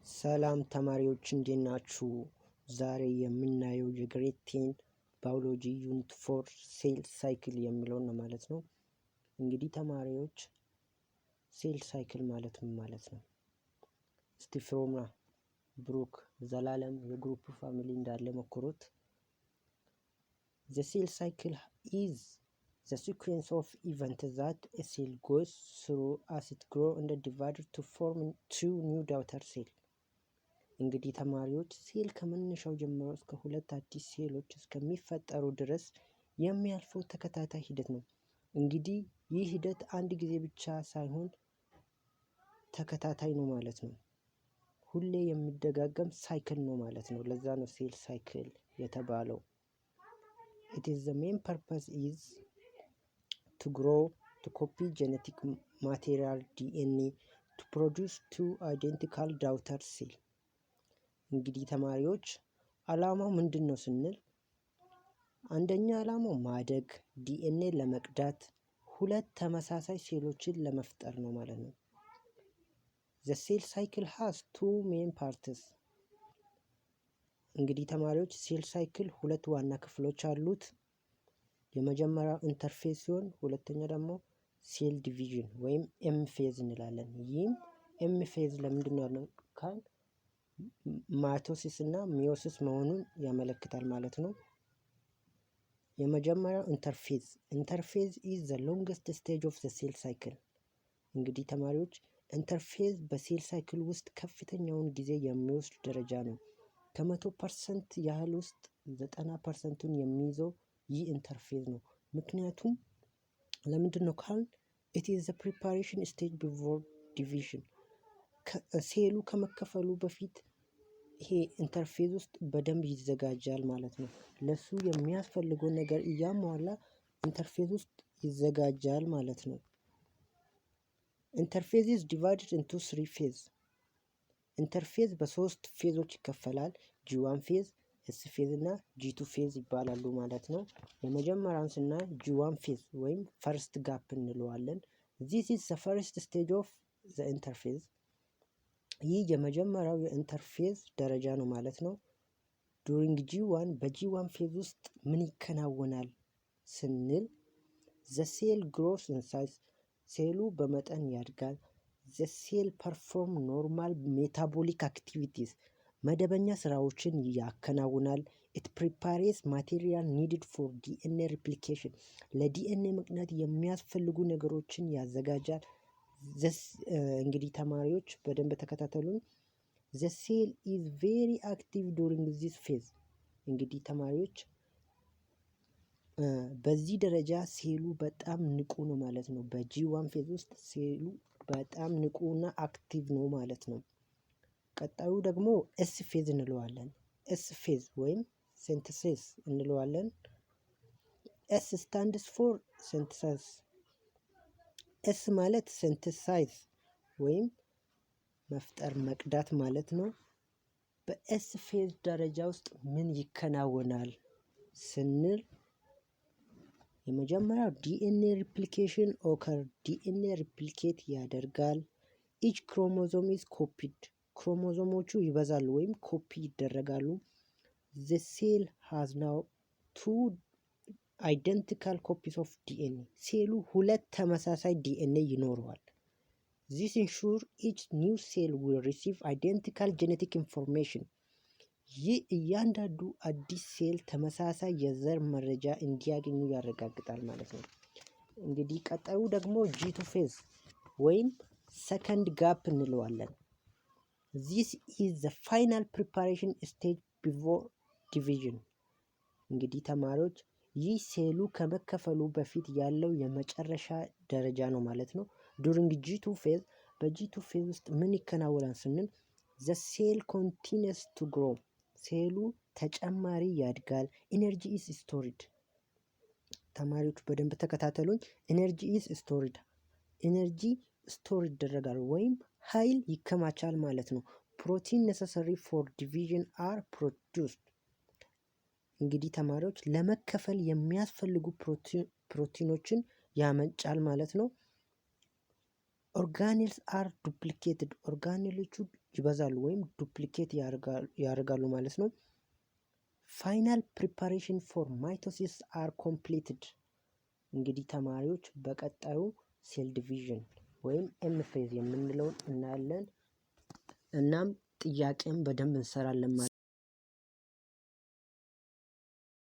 ሰላም ተማሪዎች፣ እንዴት ናችሁ? ዛሬ የምናየው የ grade 10 biology unit 4 cell cycle የሚለውን ነው ማለት ነው። እንግዲህ ተማሪዎች፣ cell cycle ማለት ምን ማለት ነው? እስቲ ፍሮምና፣ ብሩክ፣ ዘላለም፣ የ group family እንዳለ ሞክሩት። The cell cycle is the sequence of events that a cell goes through as it grows and divides to form two new daughter cell። እንግዲህ ተማሪዎች፣ ሴል ከመነሻው ጀምሮ እስከ ሁለት አዲስ ሴሎች እስከሚፈጠሩ ድረስ የሚያልፈው ተከታታይ ሂደት ነው። እንግዲህ ይህ ሂደት አንድ ጊዜ ብቻ ሳይሆን ተከታታይ ነው ማለት ነው። ሁሌ የሚደጋገም cycle ነው ማለት ነው። ለዛ ነው cell cycle የተባለው። It is the main purpose is to grow, to copy genetic material DNA, to produce two identical daughter cell። እንግዲህ ተማሪዎች፣ አላማው ምንድን ነው ስንል አንደኛ አላማው ማደግ፣ ዲኤንኤ ለመቅዳት፣ ሁለት ተመሳሳይ ሴሎችን ለመፍጠር ነው ማለት ነው። The cell cycle has two main parts። እንግዲህ ተማሪዎች፣ cell cycle ሁለት ዋና ክፍሎች አሉት። የመጀመሪያው interphase ሲሆን ሁለተኛ ደግሞ cell division ወይም M phase እንላለን። ይህም M phase ለምንድን ነው ያልነው ካል mitosis እና meiosis መሆኑን ያመለክታል ማለት ነው። የመጀመሪያው interphase። Interphase is the longest stage of the cell cycle። እንግዲህ ተማሪዎች፣ interphase በ cell cycle ውስጥ ከፍተኛውን ጊዜ የሚወስድ ደረጃ ነው። ከ100% ያህል ውስጥ 90%ቱን የሚይዘው ይህ interphase ነው። ምክንያቱም ለምንድን ነው ካልን it is the preparation stage before division። ሴሉ ከመከፈሉ በፊት ይሄ interphase ውስጥ በደንብ ይዘጋጃል ማለት ነው። ለሱ የሚያስፈልገውን ነገር እያሟላ interphase ውስጥ ይዘጋጃል ማለት ነው። Interphase is divided into three phase። Interphase በሶስት phase ኦች ይከፈላል። G1 phase፣ S phase እና G2 phase ይባላሉ ማለት ነው። የመጀመሪያውን ስናይ G1 phase ወይም first gap እንለዋለን። This is the first stage of the interphase። ይህ የመጀመሪያው የ interphase ደረጃ ነው ማለት ነው። During G1፣ በ G1 phase ውስጥ ምን ይከናወናል ስንል the cell grows in size፣ ሴሉ በመጠን ያድጋል። The cell perform normal metabolic activities፣ መደበኛ ስራዎችን ያከናውናል። It prepares material needed for DNA replication፣ ለ ዲኤንኤ ምክንያት የሚያስፈልጉ ነገሮችን ያዘጋጃል። እንግዲህ ተማሪዎች፣ በደንብ ተከታተሉን። The cell is very active during this phase። እንግዲህ ተማሪዎች፣ በዚህ ደረጃ ሴሉ በጣም ንቁ ነው ማለት ነው። በ G1 phase ውስጥ ሴሉ በጣም ንቁ እና active ነው ማለት ነው። ቀጣዩ ደግሞ S phase እንለዋለን። S phase ወይም synthesis እንለዋለን። S stands for synthesis። S ማለት synthesize ወይም መፍጠር፣ መቅዳት ማለት ነው። በ S phase ደረጃ ውስጥ ምን ይከናወናል ስንል የመጀመሪያው DNA replication occur፣ DNA replicate ያደርጋል። Each chromosome is copied፣ ክሮሞዞሞቹ ይበዛሉ ወይም ኮፒ ይደረጋሉ። The cell has now two identical copies of DNA። ሴሉ ሁለት ተመሳሳይ ዲኤንኤ ይኖረዋል። This ensure each new cell will receive identical genetic information። ይህ እያንዳንዱ አዲስ ሴል ተመሳሳይ የዘር መረጃ እንዲያገኙ ያረጋግጣል ማለት ነው። እንግዲህ ቀጣዩ ደግሞ G2 phase ወይም second gap እንለዋለን። This is the final preparation stage before division። እንግዲህ ተማሪዎች፣ ይህ ሴሉ ከመከፈሉ በፊት ያለው የመጨረሻ ደረጃ ነው ማለት ነው። During G2 phase፣ በ G2 phase ውስጥ ምን ይከናወናል ስንል the cell continues to grow፣ ሴሉ ተጨማሪ ያድጋል። Energy is stored። ተማሪዎች፣ በደንብ ተከታተሉኝ። Energy is stored፣ energy store ይደረጋል ወይም ኃይል ይከማቻል ማለት ነው። Protein necessary for division are produced። እንግዲህ ተማሪዎች፣ ለመከፈል የሚያስፈልጉ ፕሮቲኖችን ያመነጫል ማለት ነው። Organelles are duplicated፣ organelle ኦቹ ይበዛሉ ወይም duplicate ያደርጋሉ ማለት ነው። Final preparation for mitosis are completed። እንግዲህ ተማሪዎች፣ በቀጣዩ cell division ወይም M phase የምንለውን እናያለን። እናም ጥያቄም በደንብ እንሰራለን ማለት።